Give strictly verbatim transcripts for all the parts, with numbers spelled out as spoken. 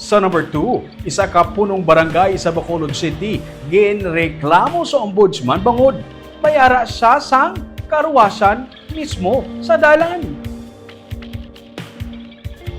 Sa number two, isa ka punong barangay sa Bacolod City ginreklamo sa ombudsman bangod may ara siya sang karuwasan mismo sa dalan.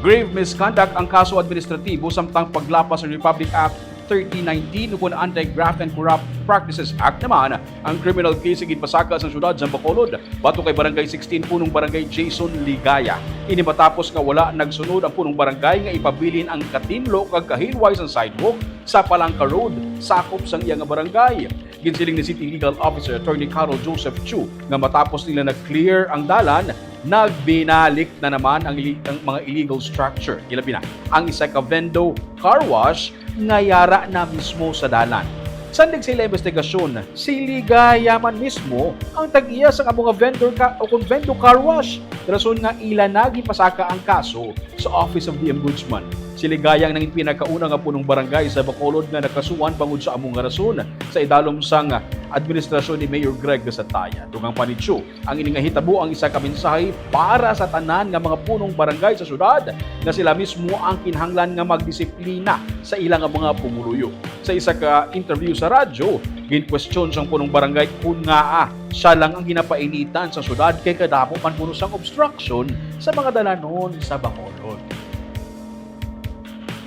Grave misconduct ang kaso administratibo samtang paglapas sa Republic Act thirteen nineteen ukon Anti-Graft and Corrupt Practices Act naman ang criminal case nga ginpasaka sa siyudad sa Bacolod batok kay Barangay sixteen punong barangay Jason Ligaya. Ini matapos nga wala nagsunod ang punong barangay nga ipabilin ang katinlo kag kahilway sang sidewalk sa Palangka Road, sakop sang iya nga barangay. Ginsiling ni City Legal Officer Attorney Carol Joseph Chu nga matapos nila na-clear ang dalan, nagbinalik na naman ang, ili- ang mga illegal structure. Ilabi na ang isa ka vendo car wash nga yara na mismo sa dalan. Sandig sa ila investigasyon, si Ligaya man mismo ang tag-iya sang amo nga vendor ka o kung vendo car wash, rason nga ila na ginpasaka ang kaso sa Office of the Ombudsman. Si Ligaya ang nangin pinakauna nga punong barangay sa Bacolod nga nakasuhan bangod sa amo nga rason sa idalom sang administrasyon ni Mayor Greg Gasataya. Dugang pa ni Chu, ang ini nga hitabo ang isa ka mensahe para sa tanan nga mga punong barangay sa syudad nga sila mismo ang kinahanglan nga magdisiplina sa ila nga mga pumuluyo. Sa isa ka interview sa radyo, ginkwestiyon sang punong barangay kung ngaa siya lang ang ginapainitan sa syudad kay kadamo man kuno sang obstruction sa mga dalanon sa Bacolod.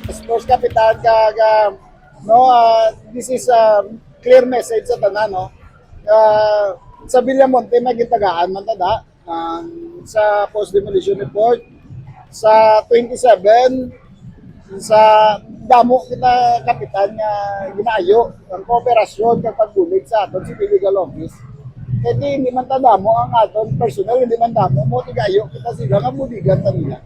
Sports Kapitan, kag, ah, no, ah, this is a clear message sa tanan, no? Ah, sa Villamonte, may gitagaan man ta da, ah, sa post demolition report. Sa twenty-seven, sa damo kita, Kapitan, nga ginaayo ang kooperasyon kag pagbulig sa aton City Legal Office. Kay di, hindi man ta damo ang aton personnel, hindi man damo, mo tigayo kita sila nga buligan ta nila.